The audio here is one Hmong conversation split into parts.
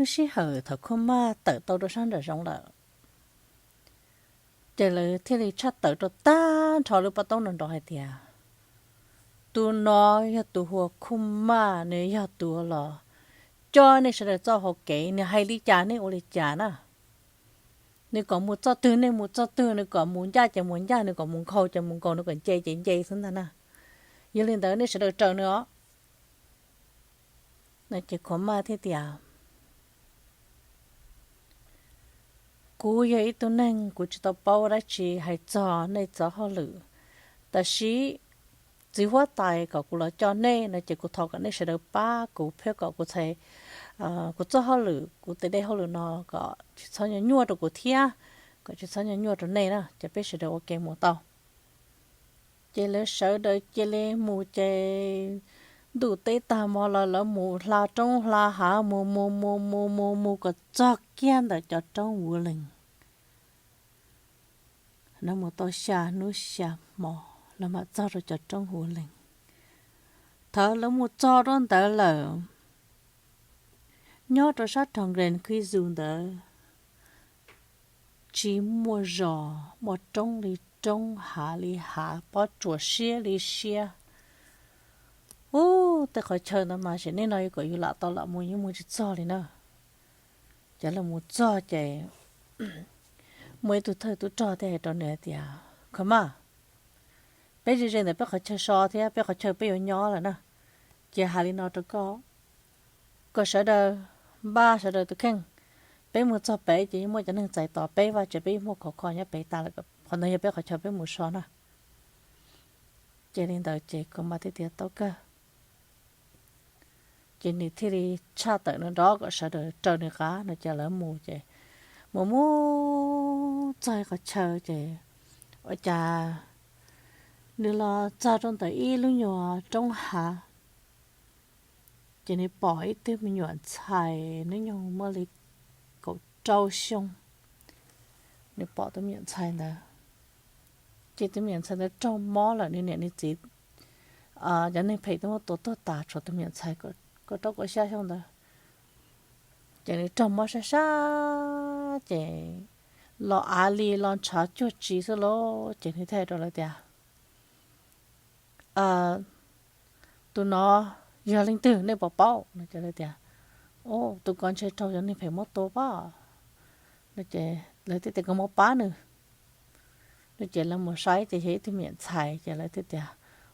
Lub sij hawm thaum Khua Maj tawm tau rau sab nram zoov lawm, ces lawv thiaj li tshaj tawm rau tag nrho lub pab toob nrov nrov hais tias, tus no yog tus hu ua Khua Maj, nws yog tus los coj nej sawv daws txoj hau kev, nws hais li cas nej ua li cas na. Nws kom mus txoj twg nej mus txoj twg, nws kom mus ncaj ces mus ncaj, nws kom mus nkaug ces mus nkaug, nws kom nce ces nce xwb ntag na. Yog li ntawd nej sawv daws raws nws os. No ces Khua Maj thiaj tias, kuv yog ib tug neeg kuv tsis tau paub dab tsi hais txog nej txoj hauj lwm, tab sis txiv huab tais kom kuv los coj nej no ces kuv thov kom nej sawv daws pab kuv thiab kom kuv txhais, kuv txoj hauj lwm, kuv tes dej hauj lwm no kom tsis txhob nyuaj nyuaj rau kuv thiab, kom tsis txhob nyuaj nyuaj rau nej na, ces peb sawv daws ua ke mus tau. Ces lawv sawv daws cia li mus ces ntuj teb tag hmo los lawv mus hla roob hla hav mus mus mus mus mus mus kom txog kiag ntawm cov roob Huv Lees. Lawv mus tau xya hnub xya hmo los mam txog rau cov roob Huv Lees. Thaum lawv mus txog rau ntawd lawm, nyob rau sab rog Grand Khib Zus ntawd tsis muaj zos, muaj roob li roob, hav li hav, pob tsuas siab li siab. Ub, tej qhov chaw ntawd mas sim neej no yuav kom yus lam tau lam mus yeej mus tsis txog li na. Ces lawv mus txog ces muaj ib tug thawj tub rog thiaj hais rau nws hais tias, Khua Maj, peb ze ze ntawm peb qhov chaw so thiab peb qhov chaw peb yuav nyob lawm na, ces hais li no rau koj, kom sawv daws npaj sawv daws tus kheej, peb mus txog pem ces yeej muaj cov neeg txais tos peb, vaj tsev peb yeej muaj khov kho nyob pem tas lawm, qhov ntawd yog peb qhov chaw peb mus so na. Ces li ntawd ces Khua Maj thiaj tias tau kawg. Ces nws thiaj li tshaj tawm nrov nrov kom sawv daws raws nws qab no ces lawv mus ces mus mus txog ib qhov chaw ces ua cas nws los txog rau ntawm ib lub nyuag roob hav. Ces nws pom ib tug me nyuam ntxhais hnub nyoog muaj li kaum rau xyoo. Nws pom tus me nyuam ntxhais ntawd, ces tus me nyuam ntxhais ntawd raug mob lawm, nws niam nws txiv, cov neeg phem twb muab tua tuag tas, tshuav tus me nyuam ntxhais kaum rau kaum xya xyoo ntawd. Ces nws raug mob sab sab ces los av li los ntshav cuag tsi xwb lauj. Ces nws thiaj hais rau lawv tias, tus no yog leej twg nej puas paub? No ces lawv tias, tus ko ntshe raug cov neeg phem muab tua pab. No ces lawv thiaj tias kom mus pab nws. No ces lawv mus saib ces yog ib tug me nyuam ntxhais ces lawv thiaj tias,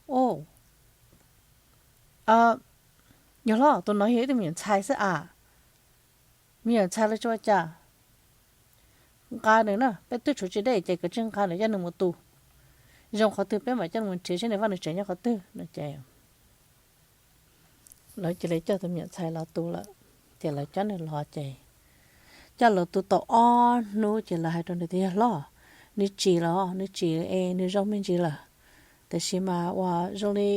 o, yog los tus no yog ib tug me nyuam ntxhais xwb as. Me nyuam ntxhais los tsis ua cas, nqa nws na, peb twb tshuav tsis deb ces kav tsij nqa nws coj nws mus tu. Zoo qhov twg peb mam coj nws mus nrhiav seb nws vaj nws tsev nyob qhov twg no ces lawv cia li coj tus me nyuam ntxhais los tu lawm. Ces lawv coj nws los ces coj los tu tau ob hnub ces lawv hais rau nws tias, yog hlob, nws tsim los nws tsim es nws zoo me ntsis lawm, tiam sis mas uas zoo li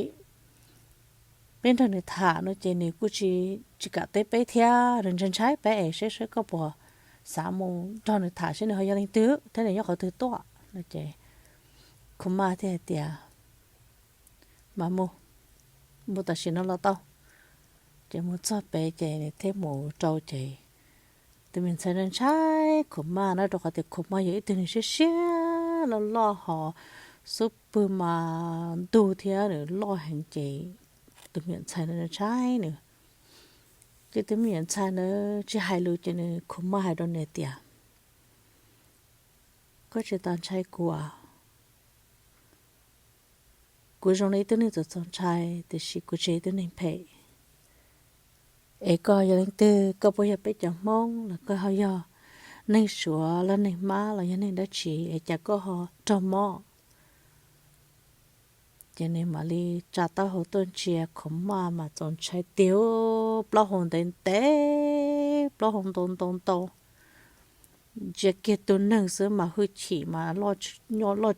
peb nrog nws tham no ces nws kuj tsis, tsis kam teb peb thiab, nws ntshai ntshai peb es seb, seb koj puas xav mus nrog nws tham seb nws ho yog leej twg thiab nws nyob qhov twg tuaj no ces Khua Maj thiaj hais tias, mas mus, mus tam sim no los tau. Ces mus txog pem ces nws thiaj mus rau ces tus me nyuam ntxhais ntshai Khua Maj na, rau qhov tias Khua Maj yog ib tug neeg siab siab loj loj hos xub pwg mas ntug thiab nws loj heev ces tus me nyuam ntxhais ntawd ntshai nws. Ces tus me nyuam ntxhais ntawd tsis hais lus ces nws Khua Maj hais rau nws tias, koj tsis tau ntshai kuv. Kuv zoo li ib tug neeg txaus txaus ntshai tiam sis kuv tsis yog ib tug neeg phem. Es koj yog leej twg? Koj puas yog peb cov Hmoob los koj ho yog neeg Suav los neeg Mab los yog neeg dab tsi es cas koj ho raug mob? Ces nws mam li tsa taub hau tuaj ntsia Khua Maj mas txaus ntshai tiag, plaub hau ntev ntev, plaub hau ntau ntau ntau. Ntsia kiag tus neeg xwb mas hwj chim mas loj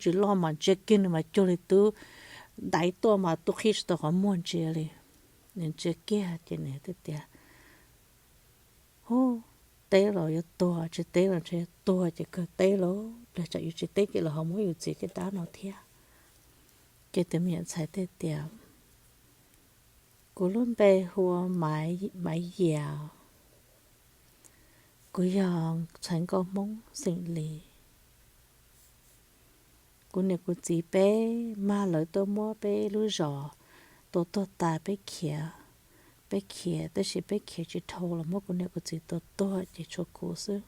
tsis loj mas ntsia kiag nws mas cuag li twb ntaiv tuaj mas twb qhib tsis tau qhov muag ntsia li. Nws ntsia kiag ces nws thiaj tias, hu, teb los yuav tuag, tsis teb los ntshe yuav tuag ces kawg teb lauj, pliag tsam yuav tsis teb ces lawv ho muab yus txiav caj dab no thiab. Ces tus me nyuam ntxhais thiaj tias, kuv lub npe hu ua Maiv Yias. Kuv yog ntxhais nkauj Hmoob xeem Lis. Kuv niam kuv txiv peb mag lawv tuaj muab peb lub zos tua tuag tas, peb khiav, peb khiav tab sis peb khiav tsis dhau los muab kuv niam kuv txiv tua tuag ces tshuav kuv xwb.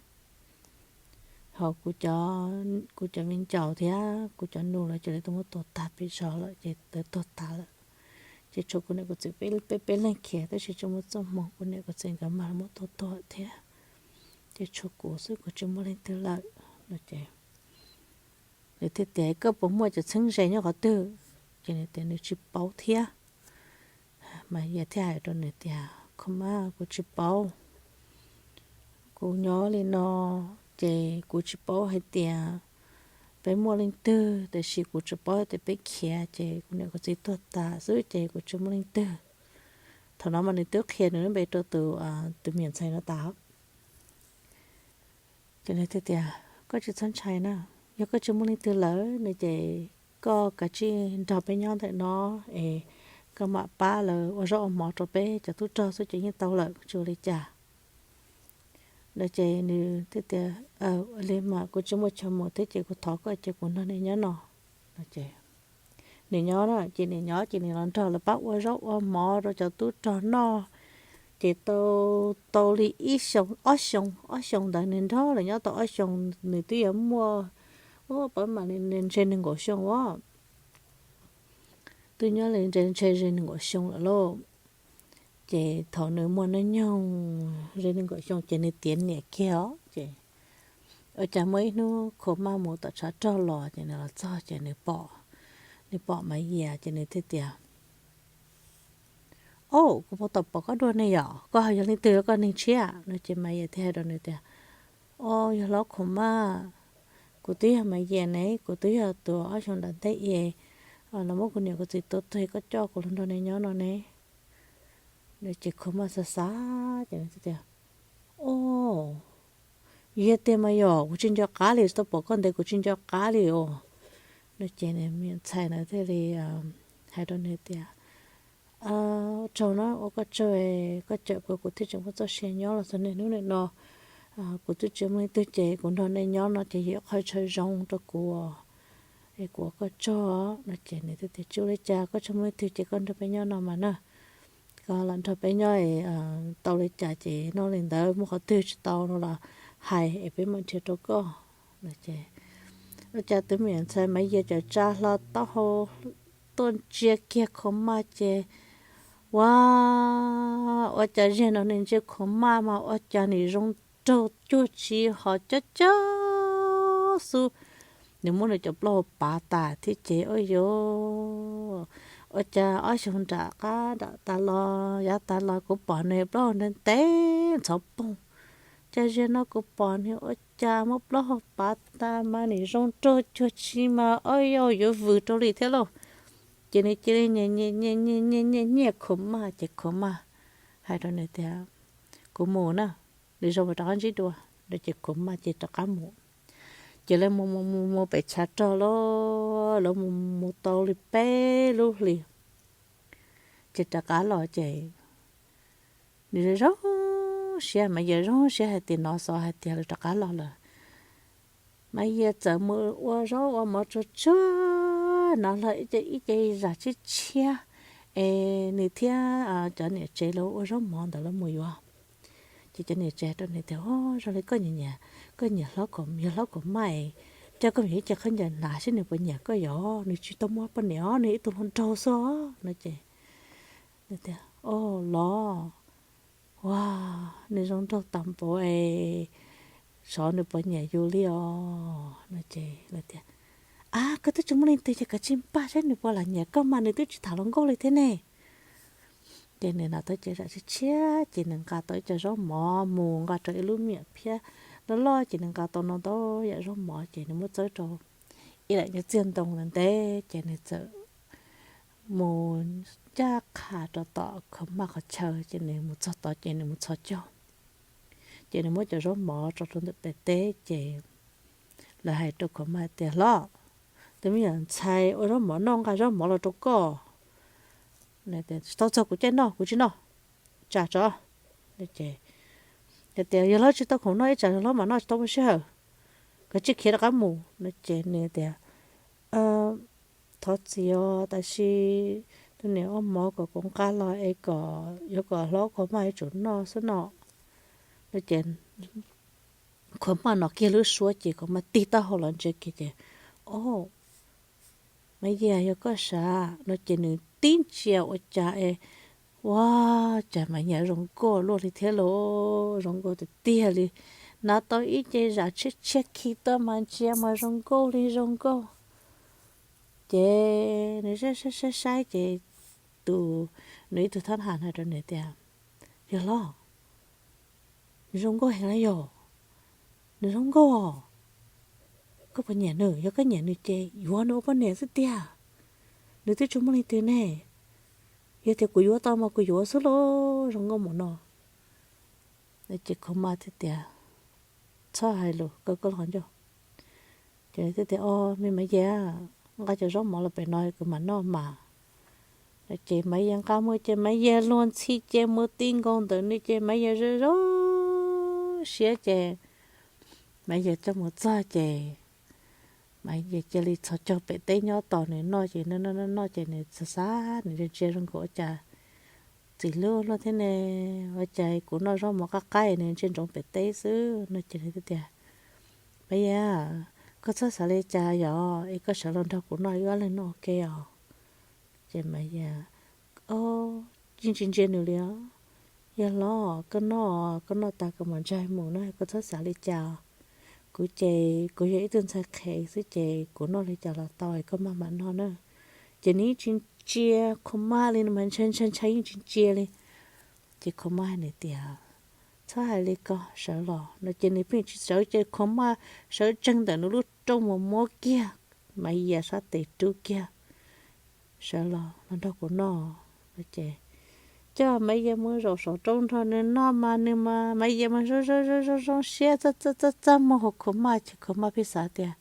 Ho kuv cov, kuv cov viv ncaus thiab kuv cov nus lawv ces lawv tuaj muab tua tag peb zos lawm ces lawv tuag tas lawm. Ces tshuav kuv niam kuv txiv peb, peb leeg khiav tab sis tsis muaj txoj hmoo, kuv niam kuv txiv nkawd mag muab tua tuag thiab. Ces tshuav kuv xwb, kuv tsis muaj leej twg lawm no ces nws thiaj tias, koj puas muaj cov txheeb ze nyob qhov twg? Ces nws tias nws tsis paub thiab. Mas Yias thiaj hais rau nws tias, kho maj, kuv tsis paub. Kuv nyob li no ces kuv tsis paub hais tias peb muaj leej twg, tab sis kuv tsuas paub hais tias peb khiav ces kuv niam kuv txiv tuag tas xwb ces kuv tsis muaj leej twg. Thaum no mas nws twb qhia nws lub npe rau tus, tus me nyuam ntxhais no tas. Ces nws thiaj tias, koj tsis txhob ntshai na, yog koj tsis muaj leej twg lawm no ces koj kav tsij nrog peb nyob ntawm no es koj mam pab lawv ua zaub ua mov rau peb cov tub rog xwb ces yeej tau lawm, tsis ua li cas. No ces nws thiaj tias, li mas kuv tsis muaj chaw mus thiab ces kuv thov koj ces kuv nrog nej nyob no. Nws nyob na, ces nws nyob ces nws los nrog lawv pab ua zaub ua mov rau cov tub rog noj. Ces tau, tau li ib xyoo, ob xyoo, ob xyoo ntawd nws nrog lawv nyob tau ob xyoo, nws twb yuav muaj, ua pab mas ntshe nees nkaum xyoo os. Twb nyob li ntshe ze nees nkaum xyoo lawm lauj. Ces thaum nws muaj hnub nyoog ze nees nkaum xyoo ces nws tiav niam kiag os. Ces ua cas muaj ib hnub Khua Maj mus tom tshav rog los ces nws los txog ces nws pom, nws pom Maiv Yias ces nws thiaj tias, o, kuv puas tau pom koj dua ne yom, koj ho yog leej twg, koj neeg tshiab? No ces Maiv Yias thiaj hais rau nws tias, o, yog los Khua Maj, kuv twb yog Maiv Yias ne, kuv twb yog tus ob xyoo nram ntej es lawv muab kuv niam kuv txiv tua tuag, koj coj kuv los nrog nej nyob no ne. No ces Khua Maj xav xav ces nws thiaj tias, o, yog tiag mas yog kuv tsis nco qab li, tau pom koj ntev kuv tsis nco qab li os. No ces nws me nyuam ntxhais ntawd thiaj li hais rau nws tias, ua tsaug na, ua koj tsaug, koj cawm kuv, kuv thiaj tseem muaj txoj sia nyob los txog niaj hnub niam no. Kuv twb tsis muaj leej twg ces kuv nrog nej nyob no ces yog ib qho chaw zoo rau kuv, es kuv ua koj tsaug. No ces nws thiaj tias, tsis ua li cas, koj tsis muaj leej twg ces koj nrog peb nyob no mas na. Koj los nrog peb nyob, tau li cas ces noj li ntawd, muaj qhov twg tsis tau no los hais es peb mam nrhiav rau koj. No ces ua cas tus me nyuam ntxhais Maiv Yias cov tsa hlo taub hau tuaj ntsia kiag Khua Maj ces, ua, ua cas zaum no nws ntsia Khua Maj mas ua cas nws zoo nraug cuag tsi ho cob cob xwb. Nws muab nws cov plaub hau pav tas thiab ces, ua cas ob xyoo nram qab nram tas los yav tas los kuv pom nws plaub hau ntev ntev ntxhov poog, cas zaum no kuv pom nws ua cas muab plaub hau pav tas mas nws zoo nraug cuag tsi mas, o, yuav vwm rau li thiab lauj. Ces nws cia li nyiam nyiam nyiam Khua Maj ces Khua Maj hais rau nws tias, kuv mus na, nws zoo mas rov qab ntsib dua. No ces Khua Maj ces rov qab mus. Ces lawv mus mus mus mus pem tshav rog los, lawv mus mus tau li peb lub hlis ces rov qab los ces nws zoo siab, Maiv Yias zoo siab hais tias, hnov xov hais tias lawv rov qab los lawm. Maiv Yias txawm mus ua zaub ua mov tsuag tsuag, hnov hlo ib ce zam tshiab tshiab es nws thiab cov niam tsev lawv ua zaub mov ntawd lawv mus yuav. Ces cov niam tsev rau nws tias, o, zoo li koj nyiam, koj nyiam hlob Khua, yog hlob Khua Maj, coj koj mus yuav ib ce khaub ncaws hnav seb nws puas nyiam koj yom, nws tsis tau muaj poj niam os, nws ib tug hluas nraug xwb os. No ces nws tias, o, los, ua, nws zoo nraug tas npaum es xyov nws puas nyiam yus li os. No ces lawv tias, a, koj twb tsis muaj leej twg ces kav tsij npaj seb nws puas lam nyiam koj mas, nws twb tsis tham hluas nkauj li thiab ne. Ces nws hnov tau ces zam tshiab tshiab ces nws nqa tau ib co zaub mov mus nqa rau ib lub me nyuam phiab loj loj ces nws nqa tau no ntau yam zaub mov ces nws muab txawb rau ib daim nyuag txiag ntoo ntev ntev ces nws txawm mus ncaj qha rau tom Khua Maj qhov chaw ces nws mus txog tod ces nws mus txhos caug. Ces nws muab cov zaub mov tso rau ntawm pem teb ces lawv hais rau Khua Maj tias, hlob, tus me nyuam ntxhais ua zaub mov noj nqa zaub mov los rau koj. Tsis tau txog kuv caij noj kuv tsis noj, tsam tso. Ces Tias yog hlob tsis tau khoom noj ib tsam hlob mam noj tsis tau muaj sij hawm, koj cia li khiav rov qab mus no. Ces nws tias thov txim os, tab sis tus niam ua mov kom kuv nqa los es kom yuav kom hlob Khuv Maj yuav tsum noj xwb no. No ces Khuv Maj hnov kiag lub suab ces Khuv Maj tig taub hau los ntsia kiag ces, o, Maiv Yias, yog koj sav no ces nws tib ntsia ua cas es, ua cas Maiv Yias zoo nkauj luaj li thiab lauj, zoo nkauj tiag tiag li. Hnav tau ib ce zam tshiab tshiab khi tuaj mas ntsia mas zoo nkauj li zoo nkauj. Ces nws saib saib saib ces tus, nws ib tug thab ham hais rau nws tias, yog hlob, nws zoo nkauj heev na yog, nws zoo nkauj. Koj puas nyiam nws? Yog koj nyiam nws ces yuav nws ua poj niam xwb tiag, nws twb tsis muaj leej twg ne. Yog tias kuv yuav tau mas kuv yuav xwb lauj, zoo nkauj mus no. Ces Khuv Maj thiaj tias, txhob hais lus, koj koj los ncauj. Ces nws thiaj tias, o, me Maiv Yias, nqa cov zaub mov los pem no kuv mam noj mas. Ces Maiv Yias nqa mus ces Maiv Yias luag ntxhi ces mus ti nkaus ntawm nws ces Maiv Yias zoo zoo siab ces Maiv Yias coj mus txog ces Maiv Yias cia li txhos caug pem teb nyob tos nws noj ces nws noj noj noj ces nws xav xav nws ntsia zoo nkaus ua cas txim hlub luaj thiab ne, ua cas kuv noj zaub mov qab qab nws ntsia ntsoov pem teb xwb no ces nws thiaj tias, Maiv Yias, koj txhob xav li cas yog es koj sawv los nrog kuv noj ib ob leeg noj ua ke os. Ces Maiv Yias, o, yeej tsis ntsia nws li os. Yog hlob, koj noj, koj noj tas koj mam ntsaig mus na, koj txhob xav li cas. Kuv ces kuv yog ib tug ntxhais qhev xwb ces kuv noj li cas los tau, koj maj mam noj na. Ces nws yeej tsis ntsia Khuv Maj li, nws mas ntshai ntshai ntshai yeej tsis ntsia li. Ces Khuv Maj hais nws tias, txhob hais li ko, sawv los no ces nws pheej tsis sawv ces Khuv Maj sawv tsees ntawm nws lub rooj mus muab kiag Maiv Yias sab tes rub kiag, sawv los los nrog kuv noj no ces coj Maiv Yias mus zaum saum roob nrog nws noj mas nws mas Maiv Yias mas zoo zoo zoo zoo zoo siab txaj txaj txaj muag hauv Khuv Maj ces Khuv Maj pheej xav tias,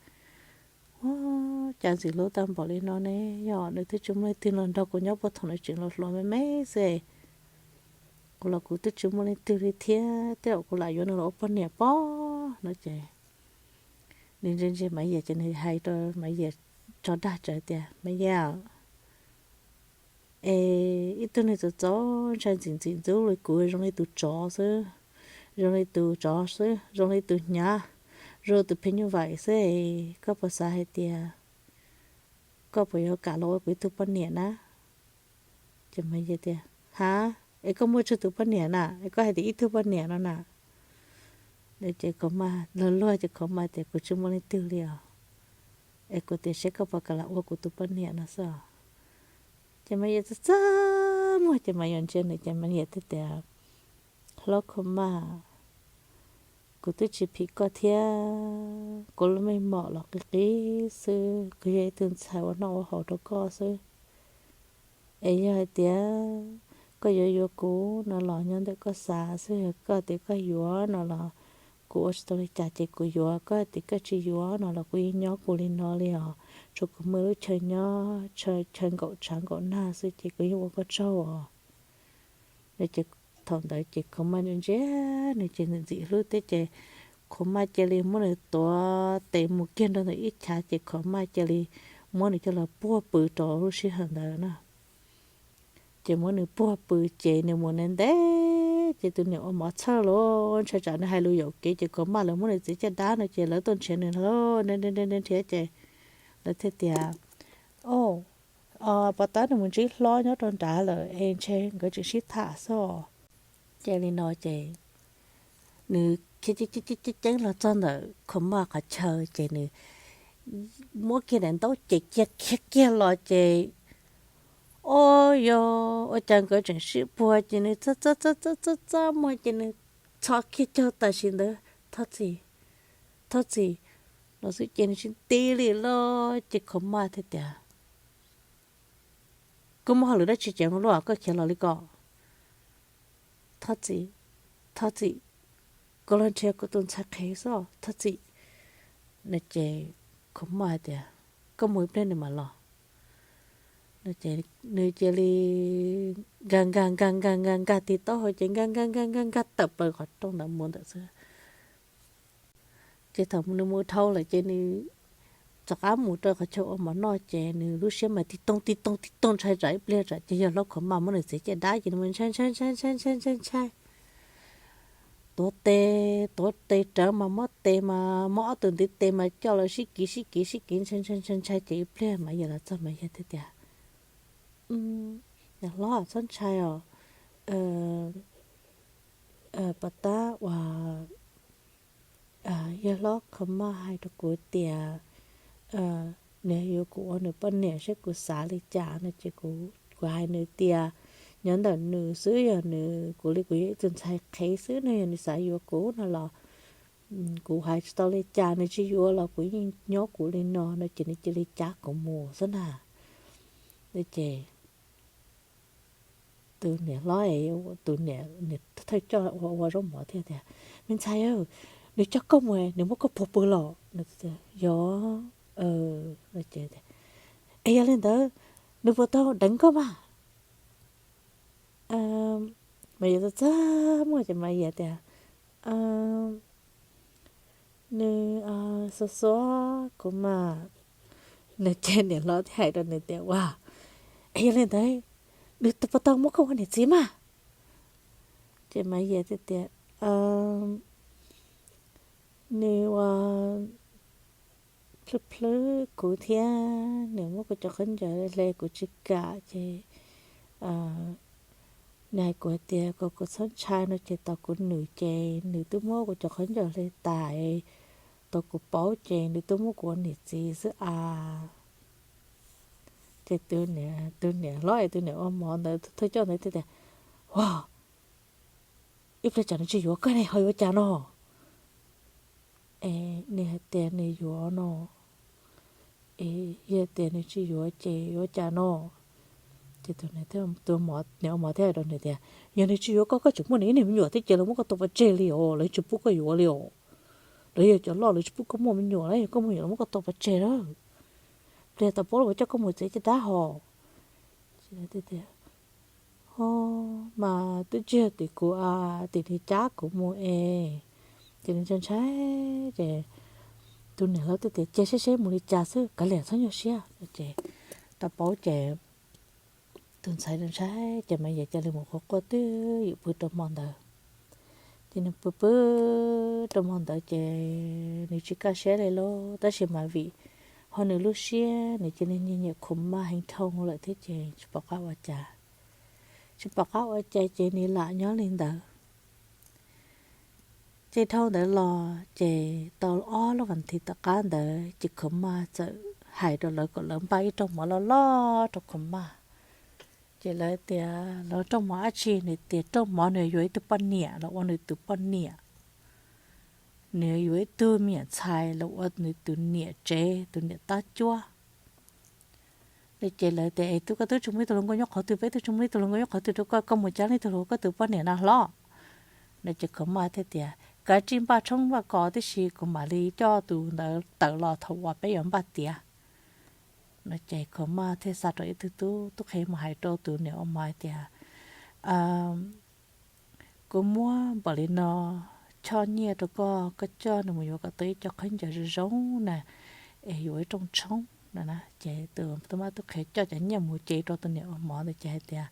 ua cas ntxim hlub tau npaum li no ne, yog nws twb tsis muaj leej twg los nrog kuv nyob puag thaum nws tseem hluas hluas me me xwb, kuv los kuv twb tsis muaj leej twg li thiab, tej zaum kuv lam yuav nws los ua poj niam pob no ces nws ntsia ntsia Maiv Yias ces nws hais rau Maiv Yias tso dag tsawv tias, Maiv Yias, es ib tug neeg txaus txaus ntshai ntxim ntxim ntxub li kuv zoo li tus tsov xwb, zoo li tus tsov xwb, zoo li tus hnyav, zoo li tus phim nyuj vais xwb es koj puas xav hais tias koj puas yuav kam los ua kuv ib tug poj niam na? Ces Maiv Yias tias, ha, es koj muaj tsawg tus poj niam na es koj hais tias ib tug poj niam no na? Ces Khuv Maj luag luag ces Khuv Maj tias, kuv tsis muaj leej twg li os, es kuv tias seb koj puas kam los ua kuv tus poj niam no xwb os. Ces Maiv Yias txaj txaj muag ces Maiv Yias ntsia nws ces Maiv Yias thiaj tias, hlob Khuv Maj, kuv twb tsis phim koj thiab, kuv lub meej mom los qis qis xwb, kuv yog ib tug ntxhais ua noj ua haus rau koj xwb. Es yog hais tias koj yuav yuav kuv no los nyob ntawm koj xav xwb, yog koj tias koj yuav no los kuv ua tsis tau li cas ces kuv yuav, koj tias koj tsis yuav no los kuv yeej nyob kuv li no li os, tsuas kuv muaj lub chaw nyob, chaw nkaum tshav nkaum nag xwb ces kuv yeej ua koj tsaug os. Ces thaum ntawd ces Khuv Maj ntsia ntsia nws ces ntxim ntxim hlub thiab ces Khuv Maj cia li muab nws tuav tes mus kiag nrog ntawm ib chav ces Khuv Maj cia li muab nws coj los puag pw rau lub sij hawm ntawd na. Ces muab nws puag pw ces nws mus ntev ntev ces tus niam ua mov txhawj los ntshai tsam nws hais lus yuam kev ces Khuv Maj lawv muab nws txiav caj dab no ces lawv tuaj nrhiav nws lawm, nrhiav nrhiav nrhiav ces lawv thiaj tias, o, pov tab nws mus ntsib hlob nyob rau nrad lawm es ntshe nkawd tseem sib tham xwb. Ces li no ces nws ceeb ceeb los txog ntawm Khuv Maj qhov chaw ces nws muab kiag daim ntaub ces kiag kiag kiag los ces, o, yog ua cas nkawd tseem sib puag ces nws txaj txaj txaj txaj txaj muag ces nws txhos kiag caug tam sim ntawd, thov txim, thov txim no xwb ces nws tsis nti li lawm ces Khuv Maj thiaj tias, koj muaj hauj lwm dab tsi ceev ua luaj koj khiav los li ko? Thov txim, thov txim, kuv los nrhiav kuv tus ntxhais qhev xwb, thov txim. No ces Khuv Maj hais tias, koj mus ib pliag nws mam los. Ces nws cia li nkag nkag nkag nkag nkag nkag tig taub hau ces nkag nkag nkag nkag nkag tawm plaws qhov rooj ntawd mus ntawd xwb. Ces thaum nws mus dhau lawm ces nws rov qab mus rau qhov chaw ua mov noj ces nws lub siab mas tig toog tig toog tig toog ntshai tsam ib pliag tsam ces yawg hlob Khuv Maj muab nws txiav caj dab ces nws ntshai ntshai ntshai ntshai ntshai ntshai ntshai. Tuav tes, tuav tes rawv mas mob tes mas mob ob tug ntiv tes mas coj los sib kiv sib kiv sib kiv ntshai ntshai ntshai ntshai ces ib pliag Maiv Yias los txog Maiv Yias thiaj tias, Niam hlob txhob ntshai os, pom tab uas yawg hlob Khuv Maj hais rau kuv tias nws yuav kuv ua nws poj niam saib kuv xav li cas no ces kuv hais nws tias nyob ntawm nws xwb, yog nws, kuv li kuv yog ib tug ntxhais qhev xwb no, yog nws xav yuav kuv no los kuv hais tsis tau li cas, nws tsis yuav los kuv yeej nyob kuv li no no ces nws cia li cab kuv mus xwb na. Ces tus niam hlob, tus niam thawj coj ua zaub mov thiaj tias, Me ntxhais, nws coj koj mus nws muab koj puag pw los? Yog. Es yog li ntawd nws puas tau deev koj mas? Mas Yias txaj txaj muag ces mas Yias tias, Nws xuas xuas kuv mas. Nws ces niam hlob thiaj hais rau nws tias, Ua, es yog li ntawd nws puas tau muab koj ua niam txiv mas? Ces mas Yias thiaj tias, Nws ua plhwb plhwb kuv thiab nws muab kuv cov khaub ncaws hle kuv tsis kam ces nws hais kuv hais tias kom kuv txhob ntshai no ces tau kuv nws ces nws twb muab kuv cov khaub ncaws hle tas, tau kuv paub ces nws twb muab kuv ua niam txiv xwb as. Ces tus niam hlob es tus niam ua mov ntawd thawj coj ntawd thiaj tias, Ua, ib pliag tsam nws tsis yuav koj ne ho yuav cas no? Es nws hais tias nws yuav no. Es yog tias nws tsis yuav ces yuav cas no? Ces tus niam ua mov thiaj hais rau nws tias, Yog nws tsis yuav koj, koj tseem muaj nws ib niag me nyuam thiab ces lawv muab koj tua pov tseg li os, lawv tsis pub koj yuav li os. Lawv yog cov loj lawv tsis pub koj muaj me nyuam na, yog koj muaj me nyuam lawv muab koj tua pov tseg lawm. Pliag tau paub lawv coj koj mus txiav caj dab hos. Ho mas twb tsis yog tim kuv, tim nws cab kuv mus es. Ces nws ntshai ntshai ces tus niam hlob thiaj tias, Cia seb seb mus li cas xwb, kav liam txhob nyuaj siab. Ces tau paub ces tus ntxhais ntshai ces mas Yias cia li mus quaj quaj twj ywm pw rau hmo ntawd. Ces nws pw pw rau hmo ntawd ces nws tsis kaj siab li lauj, tab sis mas vim ho nws lub siab nws cia li nyiam nyiam Khuv Maj heev dhau lawm thiab ces tsis pom qab ua cas. Tsis pom qab ua cas ces nws lam nyob li ntawd. Ces dhau ntawd los ces tau ob lub vas thiv tom qab ntawd ces Khuv Maj txawm hais rau lawv kom lawv npaj ib rooj mov loj loj rau Khuv Maj. Ces lawv tias, Lawv rooj mov dab tsi? Nws tias, Rooj mov nws yuav ib tug poj niam los ua nws tus poj niam, nws yuav ib tug me nyuam ntxhais los ua nws tus niam tsev, tus niam tab cuab. Ces lawv tias, Es tub, koj twb tsis muaj ib tug hluas nkauj nyob qhov twg, peb twb tsis muaj ib tug hluas nkauj nyob qhov twg rau koj, koj mus cab leej twg los ua koj tus poj niam na hlob? No ces Khuv Maj thiaj tias, Kav tsij npaj tshoob npaj kos tib si, kuv mam li coj tus ntawd tawm los thaum uas peb yuav npaj tiav. No ces Khuv Maj thiaj xa rau ib tug tub, tub qhe mus hais rau tus niam ua mov hais tias, Kuv muab npaum li no choj nyiaj rau koj, koj coj nws mus yuav kom tau ib co khaub ncaws zoo zoo na, es yuav ib rooj tshoob no na. Ces tus tub mab tub qhe coj cov nyiaj mus cev rau tus niam ua mov ntawd ces hais tias,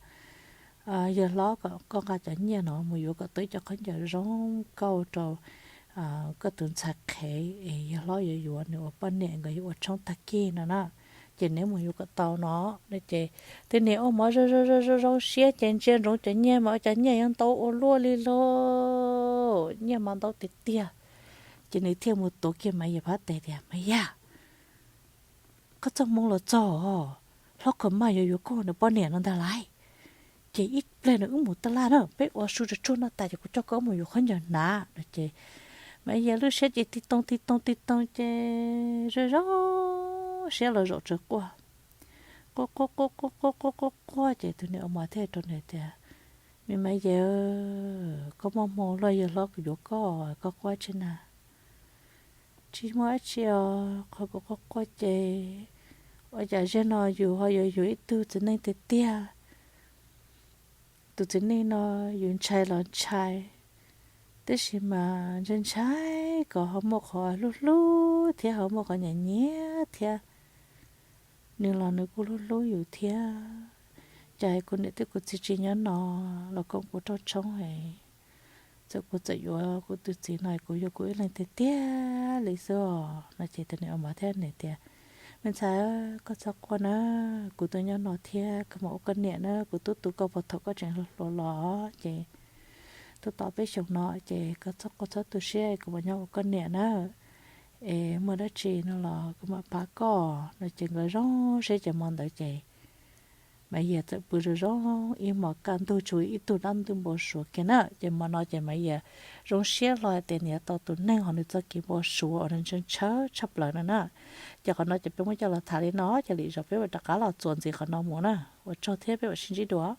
Yawg hlob, kom koj nqa cov nyiaj no mus yuav kom tau ib co khaub ncaws zoo nkauj rau koj tus ntxhais qhev es yawg hlob yuav yuav nws ua poj niam, nkawd yuav ua tshoob tag kis no na. Ces neb mus yuav kom tau no. Ces tus niam ua mov zoo zoo zoo zoo siab ces ntsia ntsoov cov nyiaj mas ua cas nyiaj yuav ntau ua luaj li lauj, nyiaj mas ntau tiag tiag. Ces nws thiaj mus tuav kiag Maiv Yaj phab tes tias, Maiv Yaj, koj txoj hmoo los txog, hlob Khuv Maj yuav yuav koj ua nws poj niam no ntag lauj. Ces ib pliag nws wb mus taj laj na, peb ua su tsuag tsuag no tas ces kuv coj koj wb mus yuav khaub ncaws hnav no. Ces Maiv Yaj lub siab ces tig toog tig toog tig toog ces zoo zoo siab los zaum tsaws quaj. Quaj quaj quaj quaj quaj quaj quaj quaj ces tus niam ua mov thiaj rau nws tias, Me Maiv Yaj, koj muaj hmoo luaj, yawg hlob kuv yuav koj, koj quaj tsi na? Tsis muaj dab tsi os, qhov kuv quaj quaj ces Ua cas zaum no yus ho yuav yuav ib tug txiv neej tiag tiag. Tus txiv neej no yus ntshai los ntshai, tab sis mas ntshai ntshai kom ho muaj qhov hlub hlub thiab ho muaj qhov nyiam nyiam thiab. Nws los nws kuj hlub hlub yus thiab. Cas kuv niam thiab kuv txiv tsis nyob no los koom kuv rooj tshoob es, txawm kuv txawm yuav kuv tus txiv no kuv yuav kuv ib leeg tiag tiag li xwb os no. Ces tus niam ua mov thiab niam tias, Me ntxhais, koj txhob quaj na, kuv twb nyob no thiab, koj mam ua koj niam na, kuv twb tu koj puag thaum koj tseem hluas los ces twb tau peb xyoos no ces koj txhob quaj txhob tu siab, kuv mam nyob ua koj niam na. Es muaj dab tsi no los kuv mam pab koj no. Ces nkawd zoo siab ces hmo ntawd ces Maiv Yias txawm pw zoo zoo ib hmos kaj ntug tsuas ib tug dab ntub npau suav kiag na. Ces hmo no ces Maiv Yias zoo siab hlo hais tias nws yuav tau tus neeg ho nws txoj kev npau suav uas nws ntshaw tshaj plaws no na. Ces qhov no ces peb muab coj los tham li no, ces lwm zaus peb mam rov qab los txuas ntxiv qhov no mus na. Ua tsaug thiab peb mam sib ntsib dua.